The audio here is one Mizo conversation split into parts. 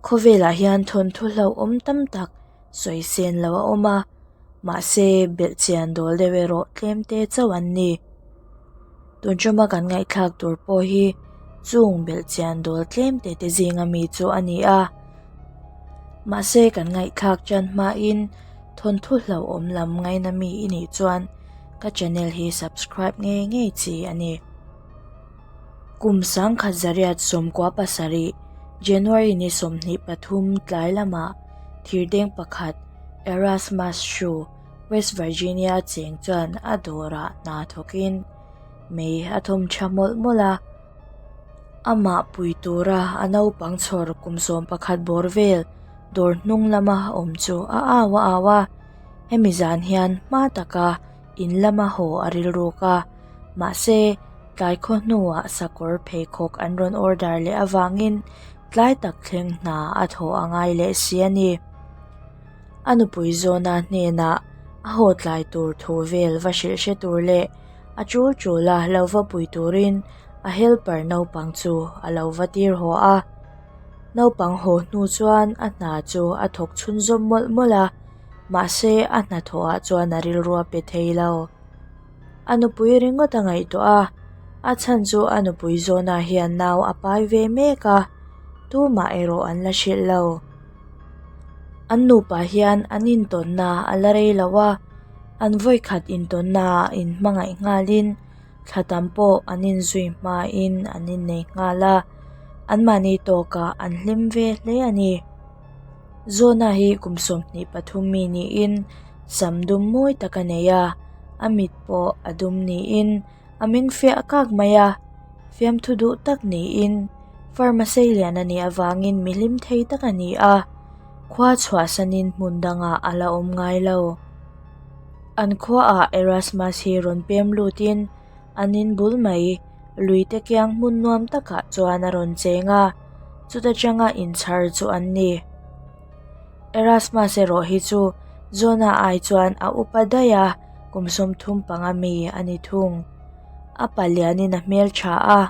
Khawvelah hian thawnthu hlauhawm tam tak sawi sen lo a awm a, mahse belhchian dawl deuh erawh tlem te chauh an ni. Tun tuma kan ngaihthlak tur pawh hi chung belhchian dawl tlem te te zinga mi chu a ni a, mahse kan ngaihthlak tan hmain thawnthu hlauhawm lam ngaina mi i nih chuan ka channel hi subscribe ngei ngei chi a ni. Kum sangkhat zariat 17, January ni 23 tlai lamah thirdeng pakhat Erasmus Shoe, West Virginia cheng chuan a dawrah hna thawkin mei a thawm tha mawlh mawlh a. Amah pui tura a naupang chhawr kum 11 bawr vel dawr hnung lama awm chu a au a au a. Hemi zan hian hma taka in lama haw a rilruk a. Mahse, tlai khaw hnuah sakawr pheikhawk an rawn order leh avangin tlai tak thleng hna a thawh a ngai leh si a ni. A nupui zawna hnenah a haw tlai tur thu vel va hrilh hre tur leh a tul tula lo va pui turin a helper naupang chu a lo va tir haw a. Naupang haw hnu chuan a hna chu a thawk chhunzawm mawlh mawlh a, mahse a hnathawhah chuan a rilru a pe thei lo. A nupui ringawt a ngaihtuah a, a chhan chu a nupui zawnah hian nau a pai ve mek a, tumah erawh an la hrilh lo. An nupa hian an intawnna a la rei lo a, an vawikhat intawnnaah inhmangaih nghalin thla tam pawh an inzui hmain an innei nghal a, anmahni tawkah an hlim ve hle a ni. Zawna hi kum 23 mi niin sam dum mawi tak a nei a, a mit pawh a dum niin a meng fiah kak mai a, fiamthu duh tak niin farm a sei lian a nih avangin mi hlim thei tak a ni a, khua chhuahsanin hmun dangah a la awm ngai lo. An khuaah Erasmus hi rawn pem lutin an in bul mai luite kiang hmun nuam takah chuan a rawn cheng a, chuta tanga inchhar chu an ni. Erasmus erawh hi chu Jonah ai chuan a upa daih a, kum 35 mi a ni thung. A palianin a hmel tha a,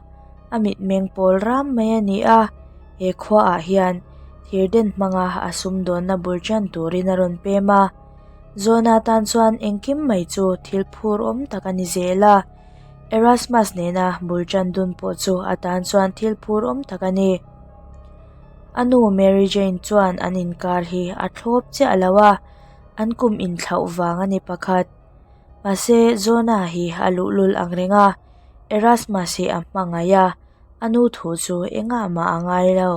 a mitmeng pawl ram mai a ni a, he khuaah hian thirden hmanga a sumdawnna bul tan turin a rawn pem a. Jonah tan chuan engkim mai chu thil phur awm tak a ni zel a, Erasmus nena bul tan dun pawh chu a tan chuan thil phur awm tak a ni. A nu Mary Jane chuan an inkar hi a thlawp chiah lo a, an kum inthlauh vang a ni pakhat. Mahse, Jonah hi a luhlul ang reng a, Erasmus hi a hmangaih a, a nu thu chu engah mah a ngai lo.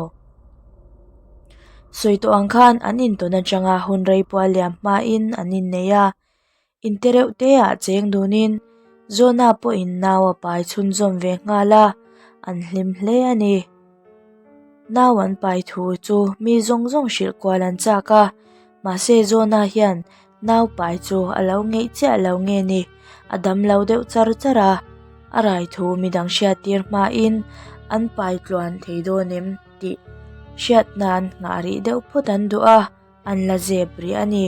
Sawi tawh ang khan an intawn atanga hun rei pual liam hmain an innei a. Inte reuh te ah cheng dunin Jonah pawhin nau a pai chhunzawm ve nghal a, an hlim hle a ni. Nau an pai thu chu mi zawng zawng hrilh kual an chak a, mahse Jonah hian nau pai chu a lo ngeih chiah lo nge ni, a dam lo deuh char char a, a rai thu midang hriattir hmain an pai tluan thei dawn em tih hriat nan nghah rih deuh phawt an duh a. An la zep rih a ni.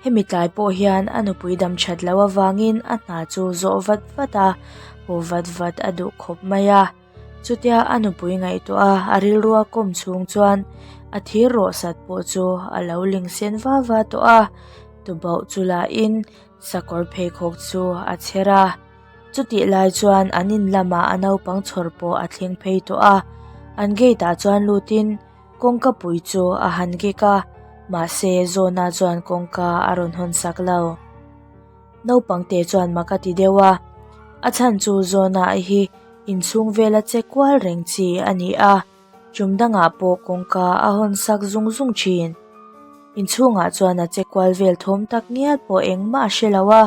Hemi tlai pawh hian a nupui dam that loh avangin a hna chu zawh vat vat a, haw vat vat a duh khawp mai a. Chutia a nupui ngaihtuah a, a rilrua kawm chhung chuan a thir rawh sat pawh chu a lo ling sen va va tawh a, tubauh chu lahin sakawr pheikhawk chu a chher a. Chutih lai chuan an in lamah a naupang chhawr pawh a thleng phei tawh a, an gate ah chuan lutin Kawngka pui chu a han kik a, mahse Zona chuan kawngka a rawn hawn sak lo. Naupang te chuan mak a ti deuh a, a chhan chu Zona hi inchhung vela che kual reng chi a ni a, tum dangah pawh kawngka a hawn sak zung zung thin. Inchhungah chuan a che kual vel thawm tak ngial pawh engmah a hre lo a,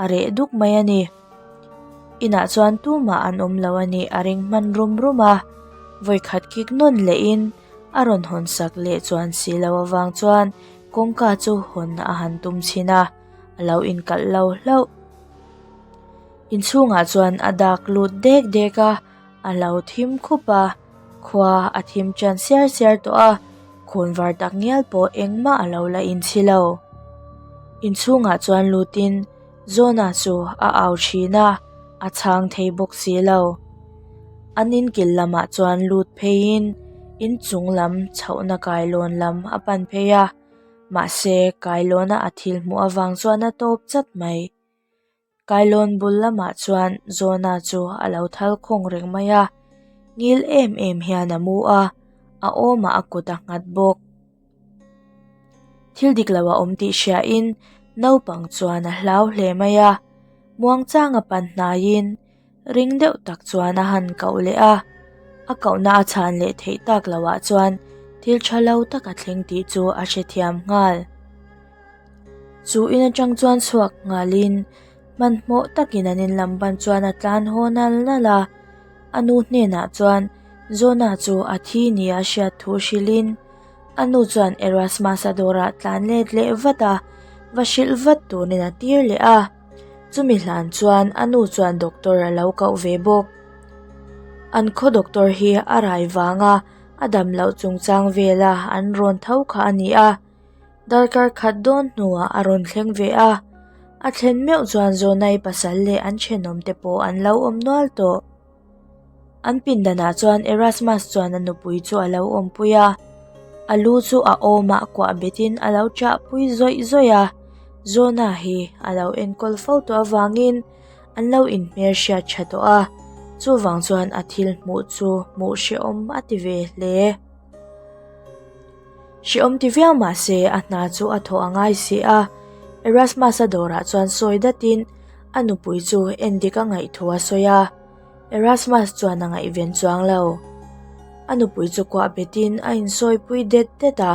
a reh duk mai a ni. Inah chuan tumah an awm lo a nih a ring hman rum rum a, vawikhat kik nawn lehin a rawn hawn sak leh chuan si lo avang chuan kawngka chu hawn a han tum chhin a, a lo inkalh lo hlauh. Inchhungah chuan a dak lut dek dek a, a lo thim khup a, khua a thim ṭan siar siar tawh a, khawnvar tak ngial pawh engmah a lo la inchhi lo. Inchhungah chuan lutin Zona chu a au thin a, a chhang thei bawk si lo. An inkil lamah chuan lut pheiin Inchung lam chhohna kailawn lam a pan phei a, mahse kailawna a thil hmuh avang chuan a tawp chat mai. Kailawn bul lamah chuan Zawna chu a lo thal khawng reng mai a, ngil em em hian a mu a, a awmah a kut a nghat bawk. Thil dik lo a awm tih hriain naupang chuan a hlau hle mai a, muangchanga pan hnaiin ring deuh tak chuan a han koh leh a, a kohna a chhan leh theih tak loah chuan thil tha lo tak a thleng tih chu a hrethiam nghal. Chu in atang chuan chhuak nghalin hmanhmawh takin an in lam ban chuan a tlan haw nal nal a, a nu hnenah chuan Jonah chu a thi nia a hriat thu hrilhin a nu chuan Erasmus-a dawrah tlan let leh vat a, va hrilh vat turin a tir leh a. Chumi hlan chuan a nu chuan doctor a lo koh ve bawk. An khaw doctor hi a rai vanga a dam loh chungchang vela an rawn tho kha a ni a. Darkar khat dawn hnuah a rawn thleng ve a, a thlen meuh chuan Zawnai pasal leh an thenawm te pawh an lo awm nual tawh. An pindanah chuan Erasmus chuan a nupui chu a lo awmpui a, a lu chu a awmah kuah betin a lo chahpui zawih zawih a, Zawna hi a lo enkawl fo tawh avangin an lo inhmelhriat tha tawh a, chuvang chuan a thil hmuh chu hmuh hrehawm a ti ve hle. Hrehawm ti viau mah se a hna chu a thawh a ngai si a, Erasmus-a dawrah chuan sawi datin a nupui chu endik a ngaih thu a sawi a, Erasmus chuan a ngaihven chuang lo. A nupui chu kuah betin a insawipui det det a,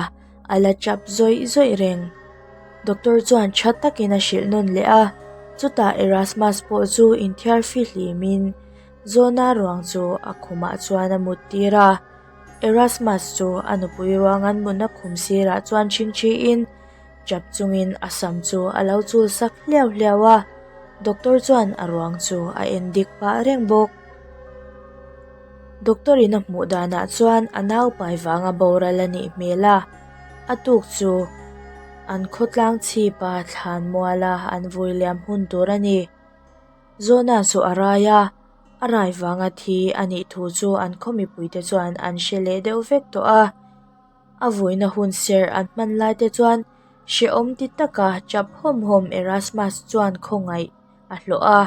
a la chap zawih zawih reng. Doctor chuan tha takin a hrilh nawn leh a, chutah Erasmus pawh chu inthiar fihlimin Zona ruang chu a khumah chuan a mut tir a. Erasmus chu a nupui ruangan mutna khum sirah chuan chhingchhiin chap chungin a sam chu a lo chul sak hliau hliau a, doctor chuan a ruang chu a en dik pah reng bawk. Doctor in a hmuh danah chuan a naupai vanga boral a nih hmel a, a tuk chu an khawtlang chhipa thlan muala an vui liam hun tur a ni. Zona chu a rai a, a rai vanga thi a nih thu chu an khaw mipuite chuan an hre leh deuh vek tawh a. A vuina hun serh an hman lai te chuan hrehawm ti taka chap hawm hawm Erasmus chuan khawngaih a hlawh a,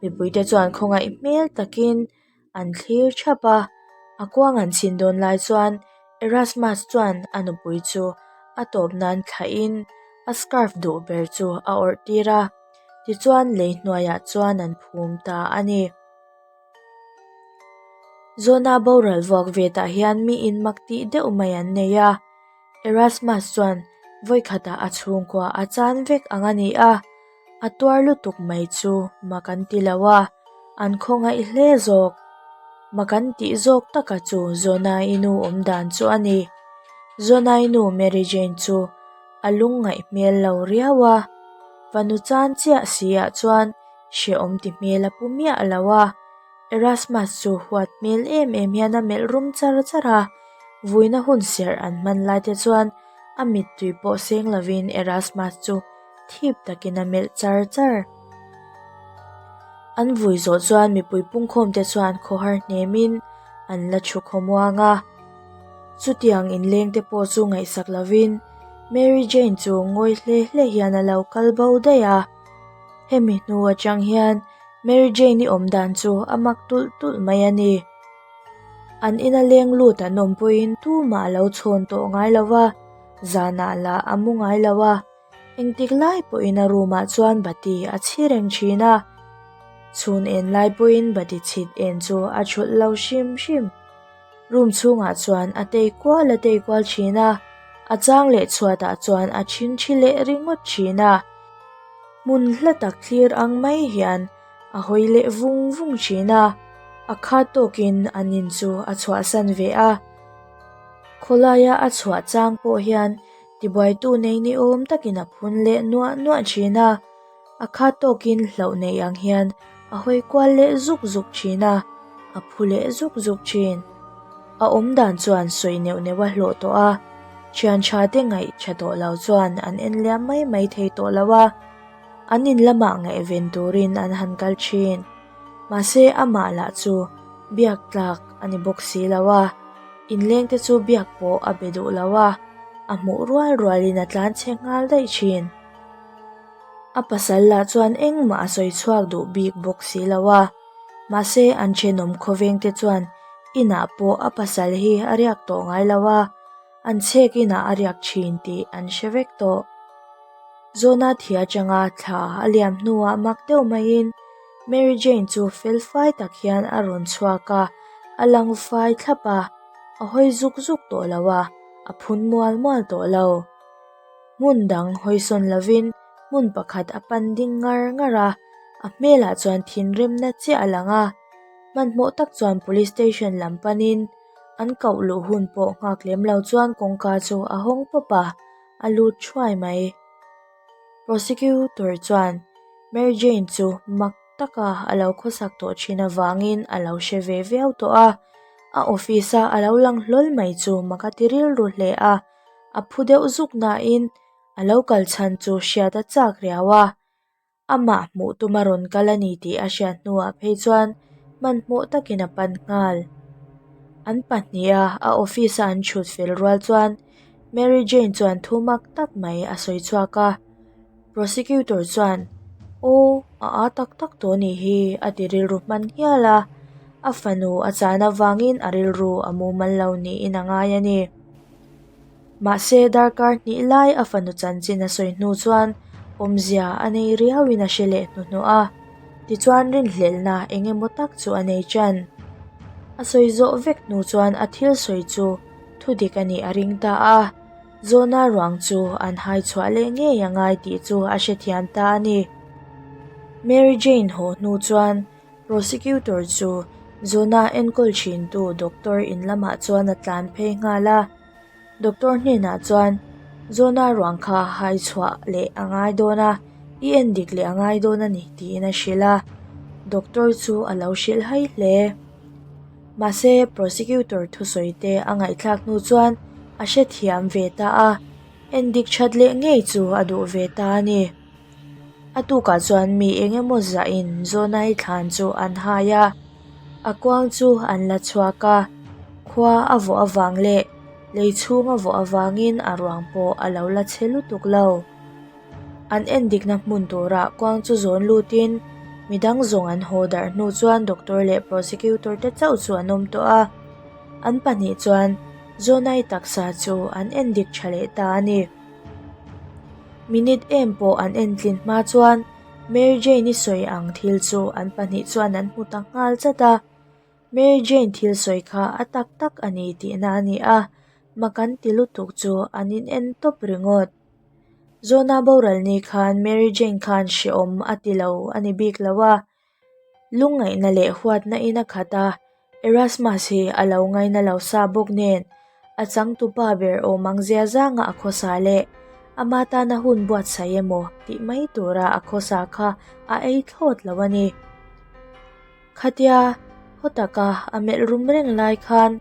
mipuite chuan khawngaih hmel takin an thlir thap a. A kuang an chhin dawn lai chuan Erasmus chuan a nupui chu a tawp nan thlahin a scarf duh ber chu a awrh tir a, tichuan lei hnuaiah chuan an phum ta a ni. Zona boral vuak ve tah hian mi in mak tih deuh mai an nei a, Erasmus chuan vawikhatah a chhungkua a chan vek ang a ni a, a tuar lutuk mai chu mak an ti lo a, an khawngaih hle zawk. Mak an tih zawk taka chu Zona-i nu awm dan chu a ni. Zona-i nu Mary Jane chu a lungngaih hmel lo riau a, fanu chan chiah si ah chuan hrehawm ti hmel a pu miah lo a, Erasmus chu huat hmel em em hian a melh rum char char a, vuina hun serh an hman lai te chuan a mittui pawh seng lovin Erasmus chu thip takin a melh char char. An vui zawh chuan mipui pungkhawm te chuan khawhar hnemin an la thu khawmuang a, chutiang inleng te pawh chu ngaihsak lovin Mary Jane chu ngawi hle hle hian a lo kal bo daih a. Hemi hnu atang hian Mary Jane-i awm dan chu a mak tulh tulh mai a ni. An ina leng lut an awm pawhin tumah a lo chhawn tawh ngai lo va, zanah lah a mu ngai lo a, engtik lai pawhin a room ah chuan bati a chhi reng thin a. Chhun en lai pawhin bati chhit en chu a thulh lo hrim hrim. Room chhungah chuan a tei kual a tei kual thin a, a chang leh chhuatah chuan a chhingchhi leh ringawt thin a. Hmun hla tak thlir ang mai hian a hawi leh vung vung thin a, a khat tawkin an in chu a chhuahsan ve a. Khawlaia a chhuah chang pawh hian tibuaitu nei ni awm takin a phun leh nuah nuah thin a, a khat tawkin hlauh nei ang hian a hawi kual leh zuk zuk thin a, a phu leh zuk zuk thin. A awm dan chuan sawi neuh neuh a hlawh tawh a, thian tha te ngaih tha tawh lo chuan an en liam mai mai thei tawh lo a, an in lamah ngaihven turin an han kal thin. Mahse amah lah chu biak tlak a ni bawk si lo a. Inlengte chu biak pawh a be duh lo a, a hmuh rual rualin a tlan chhe nghal daih thin. A pasal lah chuan engmah a sawi chhuak duh bik bawk si lo a, mahse an thenawm khawvengte chuan inah pawh a pasal hi a riak tawh ngai lo a, an chhek inah a riak thin tih an hre vek tawh. Zawna thi atanga thla a liam hnuah mak deuh maiin Mary Jane chu fel fai tak hian a rawn chhuak a, a lang fai thlap a, a hawi zuk zuk tawh lo a, a phun mual mual tawh lo. Hmun dang hawi sawn lovin hmun pakhat a pan ding ngar ngar a, a hmelah chuan thinrimna chiah a lang a. Hmanhmawh tak chuan police station lam panin an koh luh hun pawh nghak lem lo chuan kawngka chu a hawng pawp a, a lut thuai mai. Prosecutor chuan Mary Jane chu mak taka a lo khawsak tawh thin avangin a lo hre ve viau tawh a, a office a a lo lang hlawl mai chu mak a ti rilru hle a, a phu deuh zuk nain a lo kal chhan chu hriat a chak riau a. Amah hmuh tuma rawn kal a ni tih a hriat hnuah phei chuan hmanhmawh takin a pan nghal. An pahniha a office a an chhut fel rual chuan Mary Jane chuan thu mak tak mai a sawi chhuak a. Prosecutor chuan, Aw, a â tak tak tawh a nih hi a ti rilru hman hial a. A fanu a chan avangin a rilru a mumal lo niin a ngai a ni. Mahse, darkar hnih lai a fanu chanchin a sawi hnu chuan awmzia a nei riauin a hre leh hnuhnawh a, tichuan rinhlelhna eng emaw tak chu a nei ṭan. A sawi zawh vek hnu chuan a thil sawi chu thu dik a nih a ring ta a, Zawna ruang chu an hai chhuah leh ngei a ngai tih chu a hrethiam ta a ni. Mary Jane haw hnu chuan Prosecutor chu Zawna enkawl ṭhintu doctor in lamah chuan a tlan phei nghal a. Doctor hnenah chuan Zawna ruang kha hai chhuah leh a ngai dawn a, i en dik leh a ngai dawn a ni tiin a hrilh a, doctor chu a lo hrilh hai hle. Mahse prosecutor thusawi te a ngaihthlak hnu chuan a hrethiam ve ta a, en dik that leh ngei chu a duh ve ta a ni. A tukah chuan mi eng emaw zahin Zawnai thlan chu an hai a, a kuang chu an la chhuak a, khua a vawh avang leh lei chhung a vawh avangin a ruang pawh a lo la chhe lutuk lo. An endikna hmun turah kuang chu zawn lutin midang zawng an haw darh hnu chuan doctor leh prosecutor te chauh chu an awm tawh a, an pahnih chuan Zawnai taksa chu an endik tha leh ta a ni. Minute em pawh an entlin hma chuan Mary Jane-i sawi ang thil chu an pahnih chuan an hmu ta nghal chat a. Mary Jane thil sawi kha a tak tak a ni tihna a ni a, mak an ti lutuk chu an in en tawp ringawt. Zawna boral ni khan Mary Jane khan hrehawm a ti lo a ni bik lo a, Lungngaihna leh huatna in a khat a, Erasmus hi a lo ngaina lo sa bawk nen, a changtupa ber awm ang zia zanga a khawsa leh ama tana hun buatsaih emaw tih mai tura a khawsa kha a ei thlawt lo a ni. Khatia haw taka a melh rum reng lai khan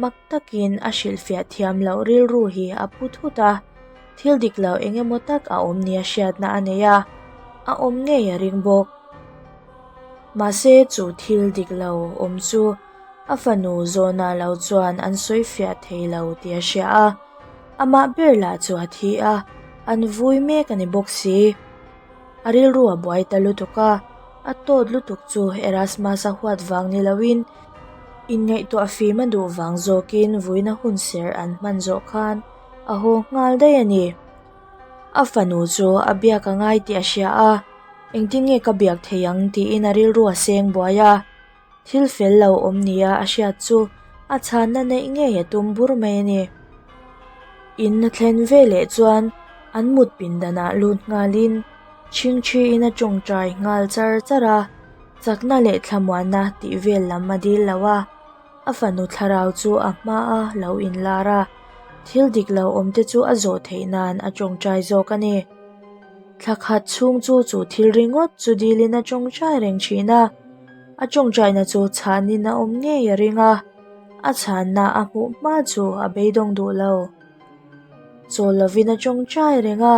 mak takin a hrilhfiah thiam loh rilru hi a pu thut a, thil dik lo eng emaw tak a awm nia hriatna a nei a, a awm ngei a ring bawk. Mahse chu thil dik lo awm chu a fanu zawna lo chuan an sawi fiah thei lo tih a hria a, amah ber lah chu a thi a, an vui mek a ni bawk si. A rilru a buai ta lutuk a, a tawt lutuk chu Erasmus-a huat vang ni loin inngaihtuah fim a duh vang zawkin vuina hun ser an hman zawh khan a haw nghal daih a ni. A fanu chu a biak a ngai tih a hria a, engtin nge ka biak thei ang tiin a rilru a seng buai a. Thil fel lo awm nia a hriat chu a chhanna neih ngei a tum bur mai a ni. In a thlen ve leh chuan an mut pindanah lut nghalin chhingchhiin a tawngtai nghal char char a, chakna leh thlamuanna tih vel lam a dil lo a. A fanu thlarau chu a hmaa lo inlar a, thil dik lo awm te chu a zawh theih nan a tawngtai zawk a ni. Thla khat chhung chu chu thil ringawt chu dilin a tawngtai reng thin a, a tawngtaina chu chhanin a awm ngei a ring a, a chhanna a hmuh hma chu a beidawng duh lo. Chawl lovin a tawngtai reng a,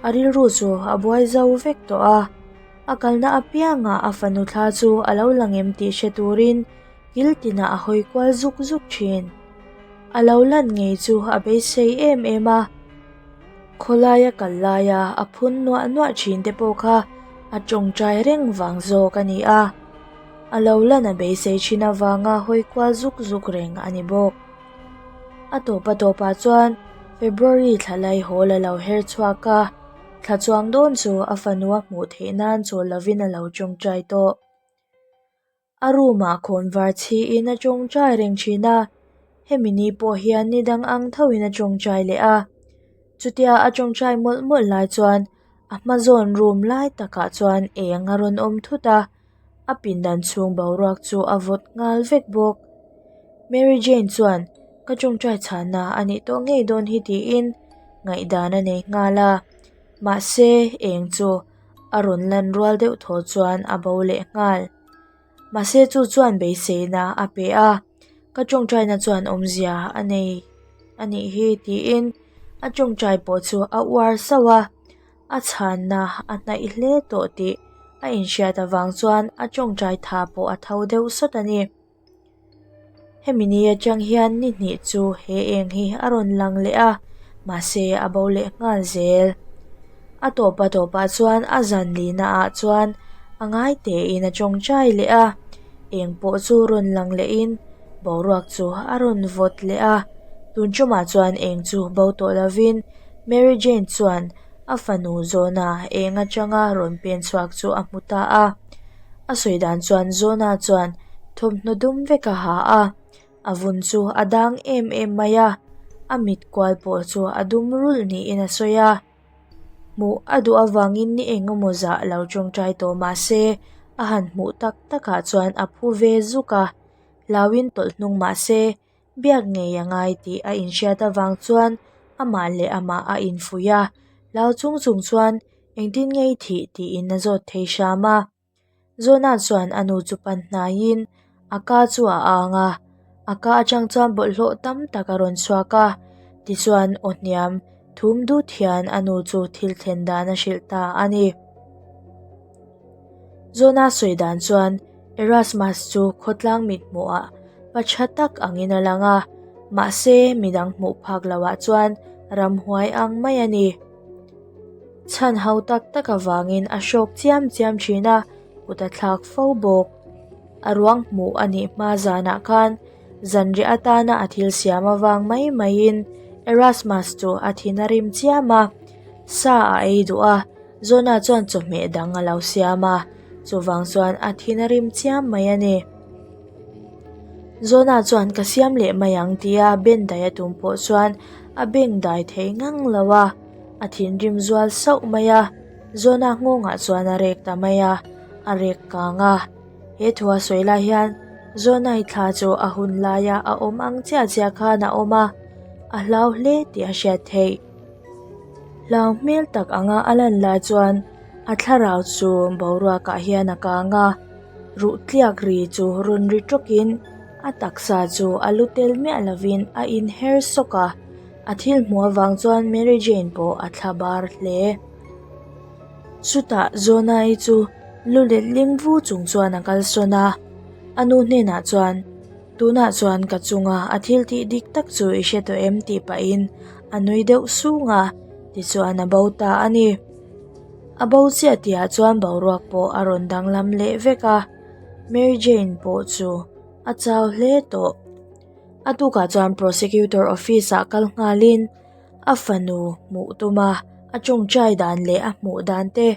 a rilru chu a buai zo vek tawh a, a kalna apiangah a fanu thla chu a lo lang em tih hre turin kil tinah a hawi kual zuk zuk thin. A lo lan ngei chu a beisei em em a. Khawlaia kal laia a phun nuah nuah thin te pawh kha a tawngtai reng vang zawk a ni a. A lo lan a beisei thin avanga hawi kual zuk zuk reng a ni bawk. A tawp a tawpah chuan February thla lai hawl a lo her chhuak a, thla chuang dawn chu a fanu a hmuh theih nan chawl lovin a lo tawngtai tawh. A room ah khawnvar chhiin a tawngtai reng thin a, hemi ni pawh hian ni dang ang thoin a tawngtai leh a. Chutia a tawngtai mawlh mawlh lai chuan a hma zawn room lai takah chuan eng a rawn awm thut a, a pindan chhung boruak chu a vawt nghal vek bawk. Mary Jane chuan ka tawngtai chhana a nih tawh ngei dawn hi tiin ngaihdan a nei nghal a, mahse eng chu a rawn lan rual deuh thaw chuan a bo leh nghal. Mahse chu chuan beiseina a pe a, ka tawngtaina chuan awmzia a nei a nih hi tiin a tawngtai pawh chu a uar sauh a, a chhanna a hnaih hle tawh tih a inhriat avang chuan a tawngtai tha pawh a tho deuh sawt a ni. Hemi ni atang hian ni hnih chu he eng hi a rawn lang leh a, mahse a bo leh nghal zel. A tawpa tawpah chuan a zan lihna ah chuan a ngai tein a tawngtai leh a, eng pawh chu rawn lang lehin boruak chu a rawn vawt leh a. Tun tumah chuan eng chu bo tawh lovin Mary Jane chuan a fanu zawna eng atanga rawn pen chhuak chu a hmu ta a. A sawi dan chuan Zona chuan thawmhnaw dum vek a ha a, a vun chu a dang em em mai a, a mit kual pawh chu a dum rulh niin a sawi a. Hmuh a duh avangin ni eng emaw zah lo tawngtai tawh mah se a han hmuh tak takah chuan a phu ve zuk a, hlauin tawlh hnung mah se biak ngei a ngai tih a inhriat avang chuan amah leh amah a infuih a, hlau chung chung chuan Engtin nge i thih tiin a zawt thei hram a. Zona chuan a nu chu pan hnaiin a ka chu a ang a, a ka atang chuan bawlhhlawh tam tak a rawn chhuak a. Tichuan aw hniam thum dut hian a nu chu thil thlen dan a hrilh ta a ni. Zona sawi dan chuan Erasmus chu khawtlang mithmuhah pa tha tak angin a lang a, mahse midang hmuh phak lohah chuan ramhuai ang mai a ni. Chhan ho tak tak avangin a hrawk chiam chiam thin a, kut a thlak fo bawk. A ruang hmuh a nih hma zanah khan zanriah atana a thil siam avang mai maiin Erasmus chu a thin a rim chiam a, sa a ei duh a, Zona chuan chawhmeh dang a lo siam a, chuvang chuan a thin a rim chiam mai a ni. Zona chuan ka siam leh mai ang tia ben dai a tum pawh chuan a beng dai thei ngang lo a, a thinrim zual sauh mai a, Zona nghawngah chuan a rek ta mai a, a rek kang a. He thu a sawi lai hian Zonai thla chu a hun laia a awm ang chiah chiah khan a awm a, a hlau hle tih a hriat theih. Hlau hmel tak anga a lan lai chuan a thlarau chu boruakah hian a kang a, ruh tliak ri chu rawn ri tawkin a taksa chu a lu tel miah lovin a inher sawk a, a thil hmuh avang chuan Mary Jane pawh a thla bar hle. Chutah Zona-i chu lu let ling vu chung chuan a kalsawn a, a nu hnenah chuan, Tunah chuan ka chunga a thil tih dik tak chu i hre tawh em tih pahin a nui deuh sung a, tichuan a bo ta a ni. A bo chiah tihah chuan boruak pawh a rawn danglam leh vek a, Mary Jane pawh chu a chau hle tawh. A tukah chuan Prosecutor office ah kal nghalin a fanu hmuh tuma a tawngtai dan leh a hmuh dan te,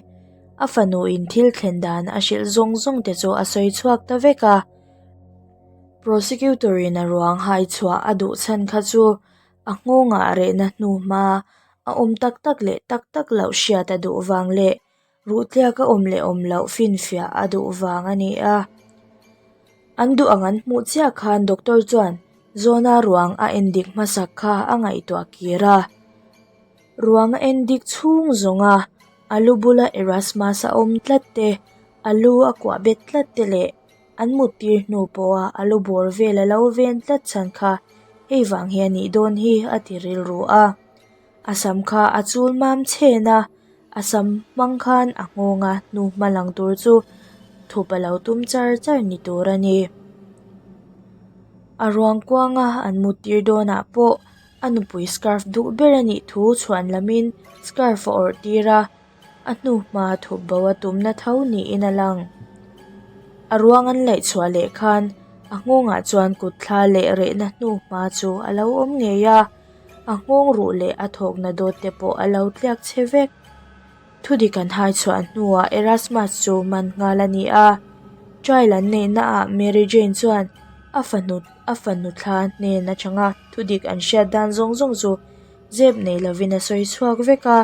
a fanu in thil thlen dan a hrilh zawng zawng te chu a sawi chhuak ta vek a. Prosecutor in a ruang hai chhuah a duh chhan kha chu a nghawngah rehna hnu hma a awm tak tak leh tak tak loh hriat a duh vang leh ruhtliak a awm leh awm loh finfiah a duh vang a ni a. An duh ang an hmuh chiah khan doctor chuan Zona ruang a endik hmasak kha a ngaihtuah kir a. Ruang a endik chhung zawnga a lu bula Erasmus a awm tlat te, a lu a kuah bet tlat te leh An mut tir hnu pawha a lu bawr vel a lo ven tlat chhan kha hei vang hi a nih dawn hi a ti rilru a. A sam kha a chul mam chhen a, a sam hmang khan a nghawnga hnu hma lang tur chu thup a lo tum char char ni tur a ni. A ruang kuanga an muttir dawnah pawh a nupui scarf duh ber a nih thu chhuan lamin scarf a awrh tir a, a hnuhma thup bo a tumna tho niin a lang. A ruang an laih chhuah leh khan a nghawngah chuan kut thla leh rehna hnuhma chu a lo awm ngei a, a nghawng ruh leh a thawkna dawt te pawh a lo tliak chhe vek. Thudik an hai chhuah hnuah Erasmus chu man nghal a ni a, trial an neihnaah Mary Jane chuan a fanu a fanu thla hnen atanga thudik an hriat dan zawng zawng chu zep nei lovin a sawi chhuak vek a,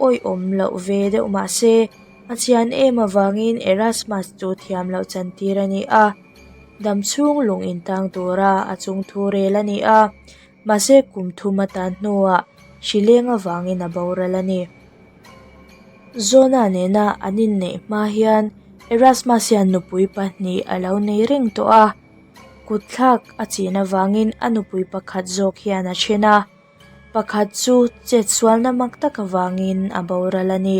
awihawm loh ve deuh mah se a chian em avangin Erasmus chu thiam loh chantir a ni a, damchhung lung intang tura a chungthu rel a ni a. Mahse kum thum atan hnuah hri leng avangin a boral a ni. Zona nena an inneih hma hian Erasmus hian nupui pahnih a lo nei reng tawh a, kutthlak a chin avangin a nupui pakhat zawk hian a then a, pakhat chu chetsualna mak tak avangin a boral a ni.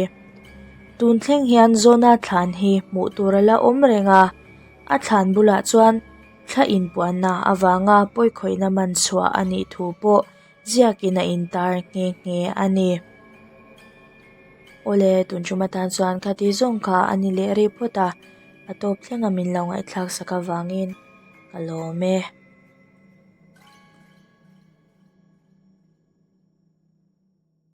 Tun thleng hian Zona thlan hi hmuh tur a la awm reng a, a thlan bulah chuan Thla inpuanna avanga pawikhawihna man chhuah a nih thu pawh ziakin a intar nghe nghe a ni. Awle, tun tum atan chuan khati zawng kha a ni leh rih phawt a, a tawp thlenga min lo ngaihthlak sak avangin ka lawm e.